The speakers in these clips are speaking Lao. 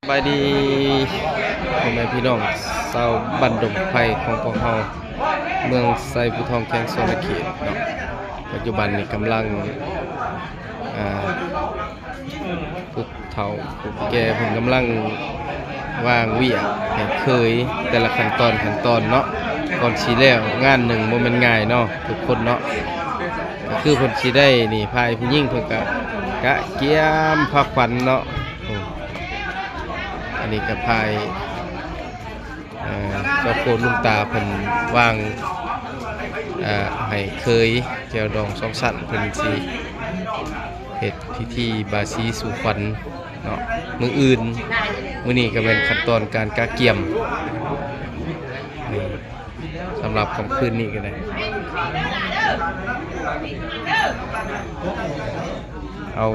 ສະບາຍດີພໍ່ແມ່ພີ່ນ້ອງຊາວບ້ານດົງໄຜ່ຂອງພວກເຮົາ ເມືອງໄຊພູທອງ ແຂວງສະຫວັນນະເຂດເນາະ. ປັດຈຸບັນນີ້ກຳລັງ ອ່າ ຜູ້ເຖົ້າຜູ້ແກ່ເພິ່ນກຳລັງວາງວຽກໃຫ້ເຂີຍແຕ່ລະຂັ້ນຕອນ ຂັ້ນຕອນເນາະ ກ່ອນຊິແລ້ວງານໜຶ່ງບໍ່ແມ່ນງ່າຍເນາະ ທຸກຄົນເນາະ. ກໍຄືເພິ່ນຊິໄດ້ນີ້ ຝ່າຍຜູ້ຍິງເພິ່ນກະກະກຽມພາຂວັນເນາະ. ອັນນີ້ກໍຝ່າຍ ເອີ ເຈົ້າໂຄດລຸງຕາເພິ່ນວາງ ເອີ ໃຫ້ເຂີຍແຈ່ວດອງສອງຊັ້ນ ເພິ່ນຊິເຮັດພິທີບາສີສູ່ຂວັນເນາະ ມື້ອື່ນ. ມື້ນີ້ກໍແມ່ນຂັ້ນຕອນການກະກຽມນີ້ ສຳລັບຄ່ຳຄືນນີ້ກໍໄດ້ ເອົາ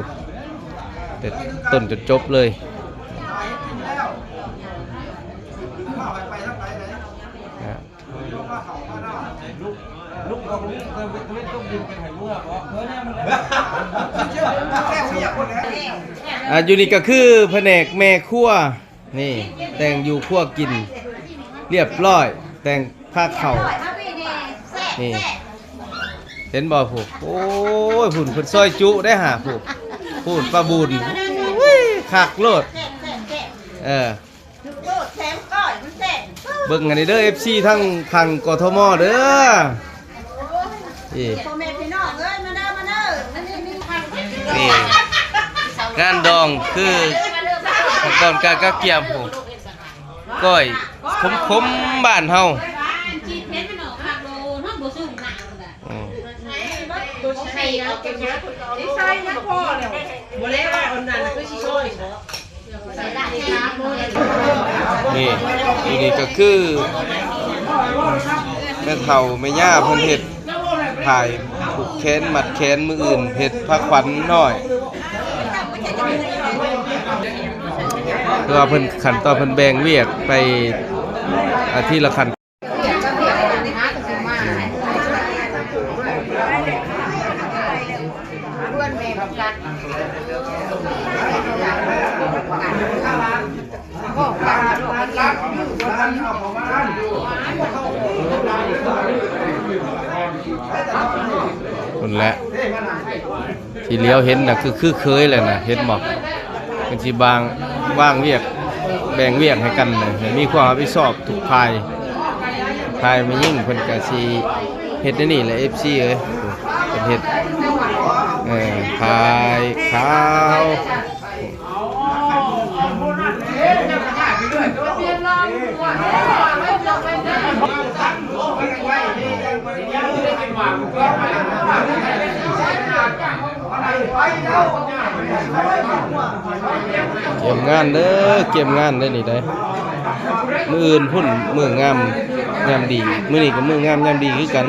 ແຕ່ຕົ້ນຈົນຈົບເລີຍ. ອ່າ ຢູ່ນີ້ກໍຄືພະແນກແມ່ຄົວ ນີ້ ແຕ່ງຢູ່ຄົວກິນລຽບລ້ອຍ ແຕ່ງພາເຂົ້າ ນີ້ ເຫັນບໍ່ພຸ້ນ? ໂອ້ຍ ພຸ້ນເພິ່ນຊອຍຈຸໄດ້ຫາ ພຸ້ນ ພຸ້ນປ້າບຸນ ອຸ້ຍ ຄັກໂລດ. ເອີ ເບິ່ງຫັ້ນເດີ ເອັຟຊີ ທັງທາງ ກທມ ເດີ. ນີ້ ພໍ່ແມ່ພີ່ນ້ອງເອີຍ ມາເດີ ມາເດີ ນີ້ ນີ້ ນີ້ ນີ້ ງານດອງຄືຂັ້ນຕອນການກະກຽມ ໂອ້ ກ້ອຍຂົມໆ ບ້ານເຮົາ. ອືມ ນີ້ ຢູ່ນີ້ກໍຄືແມ່ເຖົ້າແມ່ຍ່າເພິ່ນເຮັດ ຜາຍຜູກແຂນ ມັດແຂນ ມື້ອື່ນເຮັດພາຂວັນນ້ອຍ ເພາະວ່າເພິ່ນ ຂັ້ນຕອນເພິ່ນແບ່ງວຽກໄປ ອາ ທີລະຂັ້ນ. ພຸ້ນແຫຼະ ທີ່ຫຼຽວເຫັນນະ ຄື ຄືເຂີຍແຫຼະນະ ເຫັນບໍ່? ເພິ່ນຊິບາງ ວາງວຽກ ແບ່ງວຽກໃຫ້ກັນນະ ໃຫ້ມີຄວາມຮັບຜິດຊອບທຸກຝ່າຍ. ຝ່າຍແມ່ຍິງເພິ່ນກະຊິເຮັດແນວນີ້ແຫຼະ ເອັຟຊີ ເອີຍ ເພິ່ນເຮັດ ເອີ ຜ້າຂາວ. ກຽມງານເດີ ກຽມງານເດີນີ້ເດີ. ມື້ອື່ນພຸ້ນ ມື້ງາມຍາມດີ ມື້ນີ້ກໍມື້ງາມຍາມດີຄືກັນ.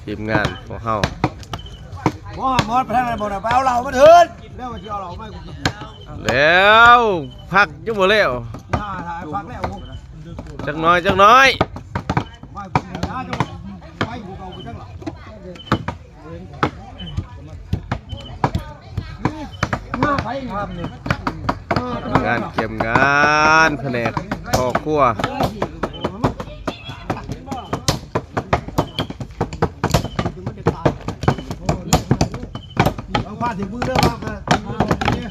ທີມງານຂອງເຮົາ ບໍ່ ໝົດໄປທາງນັ້ນບໍ່ນະ ໄປເອົາເຫຼົ້າມາເທີດ ແລ້ວຊິເອົາເຫຼົ້າມາໃຫ້ກູກິນ. ແລ້ວ ພັກຢູ່ບໍ່ແລ້ວ ພັກແລ້ວ ຈັກໜ້ອຍ ຈັກໜ້ອຍ. ມາໃຜອີກ? ງານກຽມງານ ພະແນກພໍ່ຄົວ ເອົາຜ້າເຊມືເດີວ່າ ລົງແນ່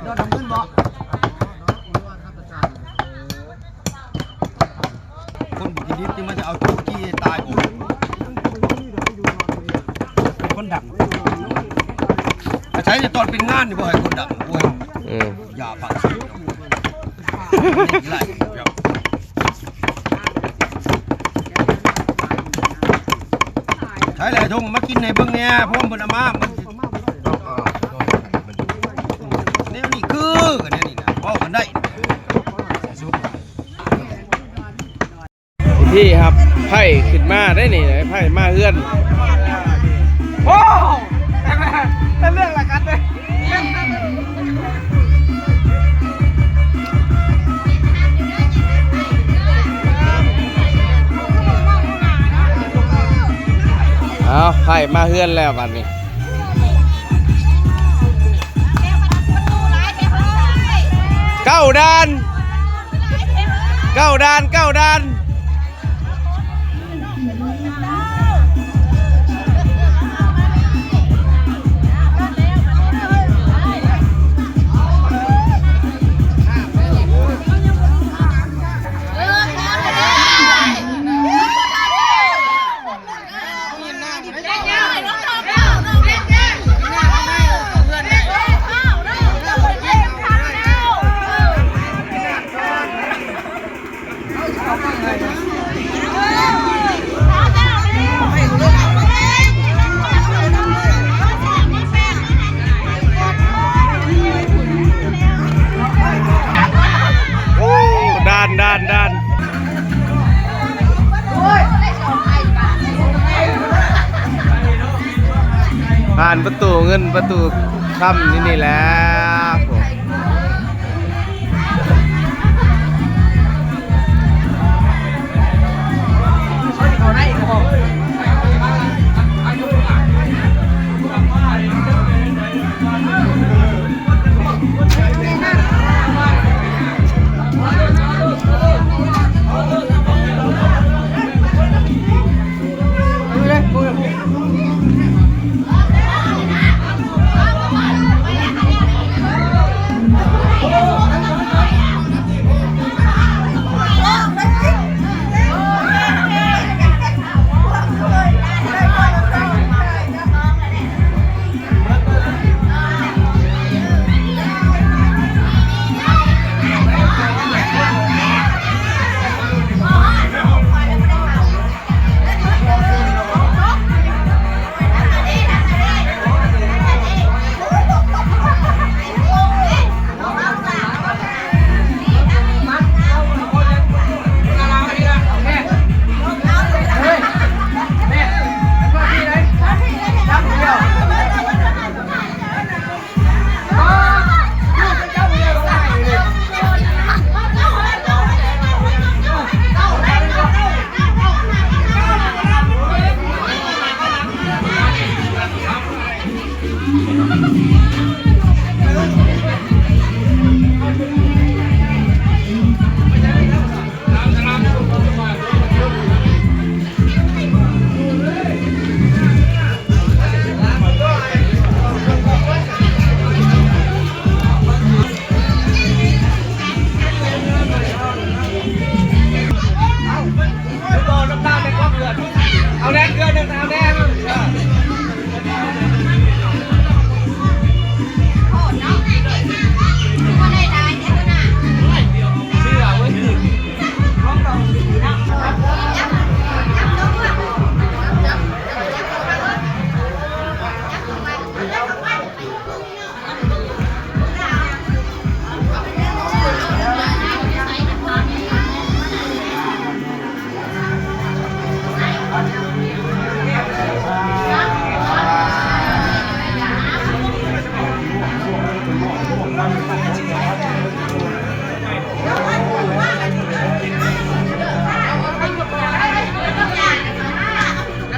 ບ້ານ ຄົນບໍ່ກິນດິບນີ້ມັນຈະເອົາຈຸຈີ່ໃຫ້ຕາຍບໍ່ ຄົນດັງ ອາໄສແຕ່ຕອນເປັນງານນີ້ບໍ່ໃຫ້ຄົນດັງ ໂອ້ຍ ເອີ ຢ່າປາກເສຍ ໃຊ້ຫຼາຍຖົງມາກິນໃຫ້ເບິ່ງແດ່ ພວກເພິ່ນເອົາມາ ແນວນີ້ຄືກັນແນວນີ້ນະ ເວົ້າກັນໄດ້. ພິທີຮັບໄພ້ຂຶ້ນມາໄດ໋ນີ້ ໄພ້ມາເຮືອນ ໂອ້ ເປັນເລື່ອງລະກັນເດ້. ເອົາ ໄພ້ມາເຮືອນແລ້ວບັດນີ້. ເກົ້າດ່ານ ເກົ້າດ່ານ ເກົ້າດ່ານ.ໂອ້ ດ່ານ ດ່ານ ດ່ານ ຜ່ານປະຕູເງິນປະຕູຄຳນີ້ ນີ້ແຫຼະ. ໂ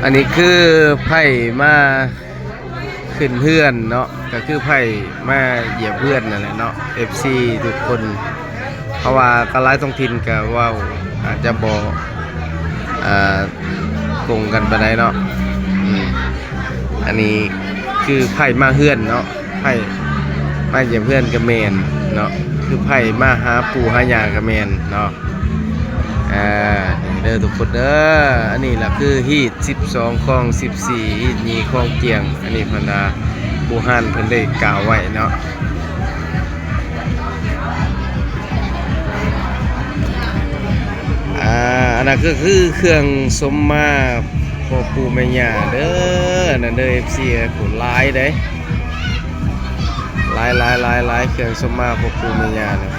ອັນນີ້ຄືໃຜມາຂຶ້ນເຮືອນເນາະ ກໍຄືໃຜມາຢຽມເຮືອນນັ້ນແຫຼະເນາະ ເອັຟຊີທຸກຄົນ. ເພາະວ່າກໍຫຼາຍທ້ອງຖິ່ນກໍເວົ້າອາດຈະບໍ່ ອ່າ ກົງກັນປານໃດເນາະ. ອືມ ອັນນີ້ຄືໃຜມາເຮືອນເນາະ ໃຜມາຢຽມເຮືອນກໍແມ່ນເນາະ ຄືໃຜມາຫາປູ່ຫາຍ່າກໍແມ່ນເນາະ. ອ່າ ນີ້ເດີທຸກຄົນເດີ ອັນນີ້ລະຄືຮີດສິບສອງ ຄອງສິບສີ່ ຮີດຍີ່ ຄອງຈຽງ. ອັນນີ້ບັນດາບູຮານເພິ່ນໄດ້ກ່າວໄວ້ເນາະ. ອ່າ ອັນນັ້ນກໍຄືເຄື່ອງສົມມາພໍ່ປູ່ແມ່ຍ່າເດີ ອັນນັ້ນເດີ ເອັຟຊີ ໂອ້ ຫຼາຍເດ້ ຫຼາຍໆໆໆ ເຄື່ອງສົມມາພໍ່ປູ່ແມ່ຍ່າເນາະ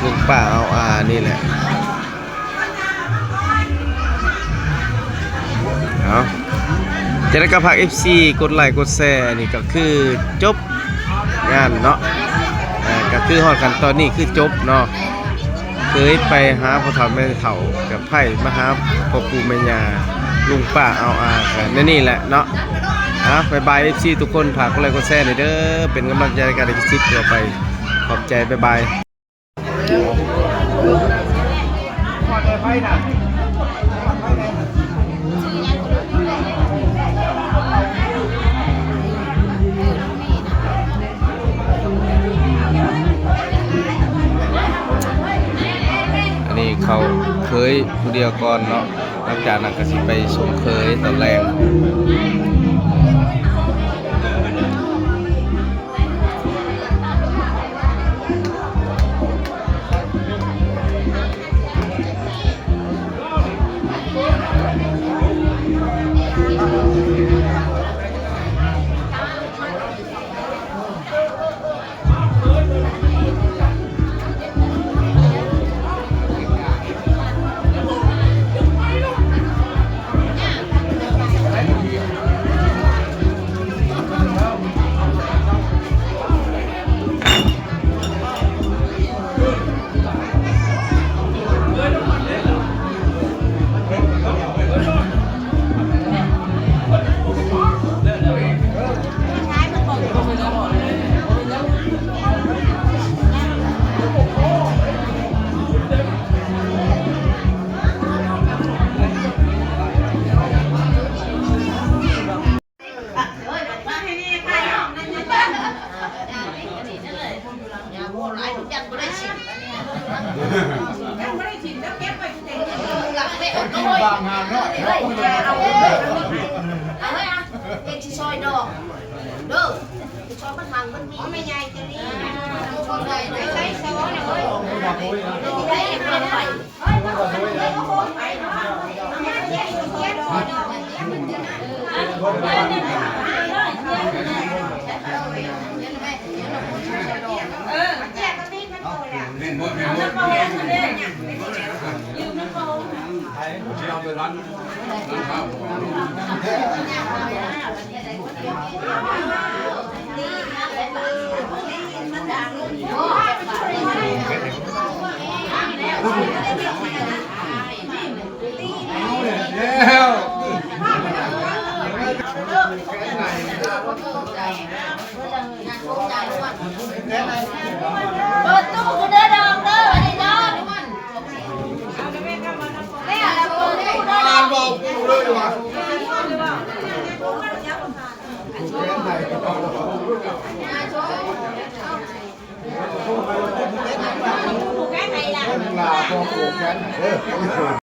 ລຸງປ້າອາວອານີ້ແຫຼະ. ເອົາ ຈັ່ງໃດກໍຝາກ ເອັຟຊີ ກົດໄລກົດແຊ. ອັນນີ້ກໍຄືຈົບງານເນາະ ເອີ ກໍຄືຮອດຂັ້ນຕອນນີ້ຄືຈົບເນາະ. ເຄີຍໄປຫາພໍ່ເຖົ້າແມ່ເຖົ້າ ກັບໃຜມາຫາພໍ່ປູ່ແມ່ຍ່າ ລຸງປ້າອາວອາ ກໍໃນນີ້ແຫຼະເນາະ. ເອົາ ບາຍບາຍ ເອັຟຊີ ທຸກຄົນ ຝາກກົດໄລກົດແຊແດ່ເດີ ເປັນກຳລັງໃຈໃນການເຮັດຄລິບຕໍ່ໄປ. ຂອບໃຈ ບາຍບາຍ. ອັນນີ້ເຂົ້າເຂີຍຜູ້ດຽວກ່ອນເນາະ ຫຼັງຈາກນັ້ນກໍຊິໄປສົ່ງເຂີຍຕອນແລງ.